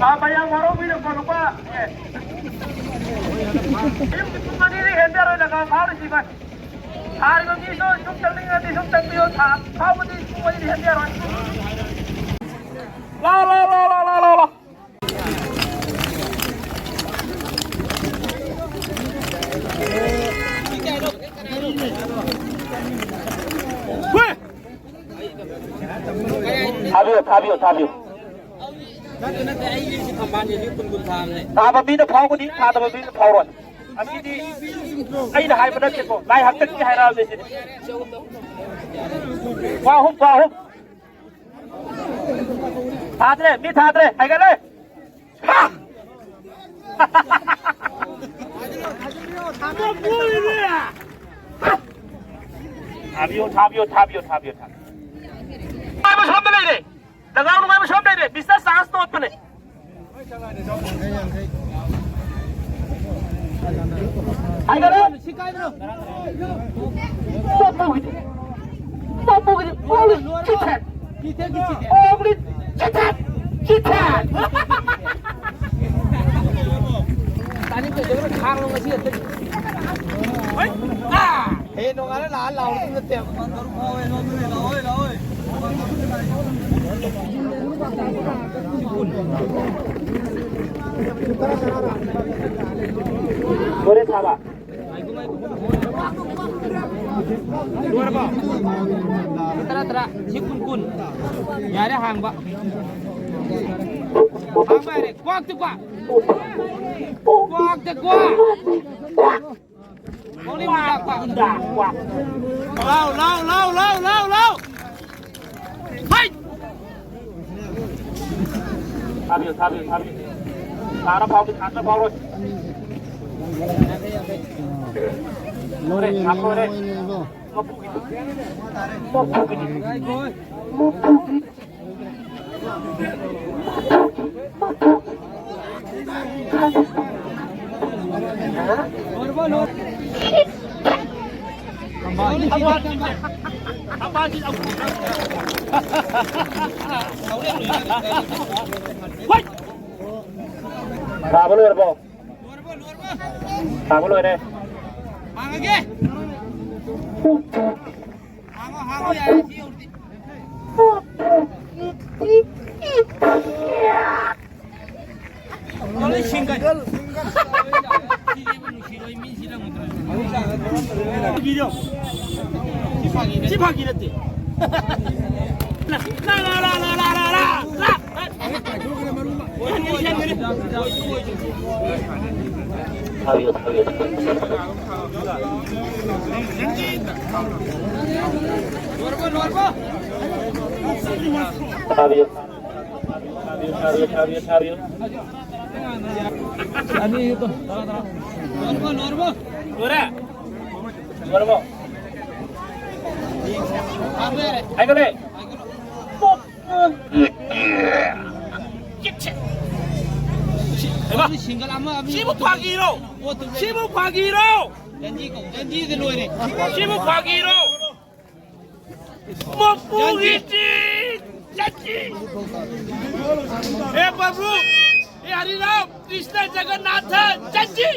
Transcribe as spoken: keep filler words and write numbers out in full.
ꯃꯌꯥꯝ ꯋꯥꯔꯧꯕꯤꯅꯨꯀꯣ, ꯂꯨꯄꯥ, ꯑꯦ꯫ ꯑꯌꯨꯛꯀꯤ ꯄꯨꯡ ꯑꯅꯤꯗꯤ ꯍꯦꯟꯕ ꯌꯥꯔꯣꯏ ꯂꯒꯥꯝ ꯐꯥꯎꯔꯤꯁꯤ, ꯚꯥꯏ꯫ ꯊꯥꯔꯤꯕ ꯃꯤꯁꯨ ꯁꯨꯝ ꯆꯪꯅꯤꯡꯉꯗꯤ ꯁꯨꯝ ꯆꯪꯕꯤꯌꯨ, ꯊꯥ ꯐꯥꯎꯕꯗꯤ ꯄꯨꯡ ꯑꯅꯤꯗꯤ ꯍꯦꯟꯕ ꯌꯥꯔꯣꯏ꯫ ꯂꯥꯎ, ꯂꯥꯎ, ꯂꯥꯎ, ꯂꯥꯎ, ꯂꯥꯎ, ꯂꯥꯎ, ꯂꯥꯎ꯫ ꯊꯥꯕꯤꯌꯨ, ꯊꯥꯕꯤꯌꯨ, ꯊꯥꯕꯤꯌꯨ꯫ ꯊꯥꯕ ꯃꯤꯅ ꯐꯥꯎꯒꯅꯤ, ꯊꯥꯗꯕ ꯃꯤꯅ ꯐꯥꯎꯔꯣꯏ꯫ ꯑꯁꯤꯗꯤ ꯑꯩꯅ ꯍꯥꯏꯕ ꯅꯠꯇꯦꯀꯣ, ꯂꯥꯏ ꯍꯥꯛꯇꯛꯀꯤ ꯍꯥꯏꯔꯛꯑꯕꯅꯤ ꯁꯤꯗꯤ꯫ ꯋꯥ ꯑꯍꯨꯝ, ꯋꯥ ꯑꯍꯨꯝ꯫ ꯊꯥꯗ꯭ꯔꯦ, ꯃꯤ ꯊꯥꯗ꯭ꯔꯦ, ꯍꯥꯏꯒꯠꯂꯦ꯫ ꯍꯥ! ꯊꯥꯕꯤꯌꯣ, ꯊꯥꯕꯤꯌꯣ, ꯊꯥꯕꯤꯌꯣ, ꯊꯥꯕꯤꯌꯣ, ꯊꯥꯕꯤꯌꯣ꯫ ꯅꯨꯡꯉꯥꯏꯕ ꯁꯣꯝꯗ ꯂꯩꯔꯦ꯫ ꯂꯒꯥꯎ ꯅꯨꯡꯉꯥꯏꯕ ꯁꯣꯝ ꯂꯩꯔꯦ꯫ ꯃꯤꯁꯇꯔ ꯆꯥꯟꯁ ꯇꯣꯠꯄꯅꯦ꯫ ꯍꯥꯏꯒꯠꯂꯦ꯫ ꯆꯤꯊꯠ꯫ ꯑꯣꯒ꯭ꯔꯤ ꯆꯤꯊꯠ꯫ ꯆꯤꯊꯠ꯫ ꯆꯤꯊꯠ꯫ ꯇꯥꯅꯤꯡꯗꯦ, ꯈꯥꯡꯂꯣ ꯉꯁꯤ ꯑꯝꯇ꯫ ꯍꯌꯦꯡ ꯅꯣꯡꯉꯥꯜꯂ ꯂꯥꯛꯑ ꯂꯥꯎꯔꯗꯤ ꯅꯠꯇꯦꯕ꯫ ꯂꯣꯏꯔꯦ ꯊꯥꯕ꯫ ꯂꯣꯏꯔꯕꯣ? ꯇꯔꯥ, ꯇꯔꯥ, ꯁꯤ ꯀꯨꯟ, ꯀꯨꯟ꯫ ꯌꯥꯔꯦ ꯍꯥꯡꯕ꯫ ꯍꯥꯡꯕ ꯌꯥꯔꯦ꯫ ꯀ꯭ꯋꯥꯛꯇ ꯀ꯭ꯋꯥꯛ꯫ ꯀ꯭ꯋꯥꯛꯇ ꯀ꯭ꯋꯥꯛ꯫ ꯂꯥꯎ, ꯂꯥꯎ, ꯂꯥꯎ, ꯂꯥꯎ, ꯂꯥꯎ, ꯂꯥꯎ꯫ ꯍꯩ! ꯊꯥꯕꯤꯌꯨ, ꯊꯥꯕꯤꯌꯨ, ꯊꯥꯕꯤꯌꯨ꯫ ꯊꯥꯔ ꯐꯥꯎꯗꯤ ꯊꯥꯔ ꯐꯥꯎꯔꯣꯏ꯫ ꯂꯣꯏꯔꯦ, ꯊꯥ ꯂꯣꯏꯔꯦ꯫ ꯃꯄꯨꯒꯤꯗꯤ꯫ ꯃꯄꯨꯒꯤꯗꯤ꯫ ꯃꯄꯨꯒꯤ꯫ ꯊꯥꯕ ꯂꯣꯏꯔꯕꯣ? ꯊꯥꯕ ꯂꯣꯏꯔꯦ꯫ ꯍꯥꯡꯉꯒꯦ꯫ ꯍꯥꯡꯉꯣ, ꯍꯥꯡꯉꯣ, ꯌꯥꯔꯦ, ꯁꯤ ꯌꯧꯔꯗꯤ꯫ ꯂꯣꯏ ꯁꯤꯡꯒꯠ꯫ ꯁꯤꯗꯤ ꯅꯨꯡꯁꯤꯔꯣꯏ, ꯃꯤ ꯁꯤꯔꯝꯒꯗ꯭ꯔꯥ? ꯁꯤ ꯐꯥꯒꯤ ꯅꯠꯇꯦ꯫ ꯂꯥ, ꯂꯥ, ꯂꯥ꯫ ꯊꯥꯕꯤꯌꯨ, ꯊꯥꯕꯤꯌꯨ, ꯊꯥꯕꯤꯌꯨ, ꯊꯥꯕꯤꯌꯨ꯫ ꯂꯣꯏꯔꯦ? ꯂꯣꯏꯔꯕꯣ? ꯍꯥꯏꯒꯠꯂꯦ꯫ ꯍꯩꯃꯥ! ꯁꯤꯕꯨ ꯐꯥꯒꯤꯔꯣ? ꯁꯤꯕꯨ ꯐꯥꯒꯤꯔꯣ? ꯁꯤꯕꯨ ꯐꯥꯒꯤꯔꯣ? ꯃꯄꯨꯒꯤ ꯆꯤꯡ ꯆꯠꯈꯤ꯫ ꯍꯦ ꯄ꯭ꯔꯚꯨ, ꯍꯦ ꯍꯔꯤꯔꯥꯝ, ꯀ꯭ꯔꯤꯁꯅ ꯖꯒꯟꯅꯥꯊ ꯆꯠꯈꯤ꯫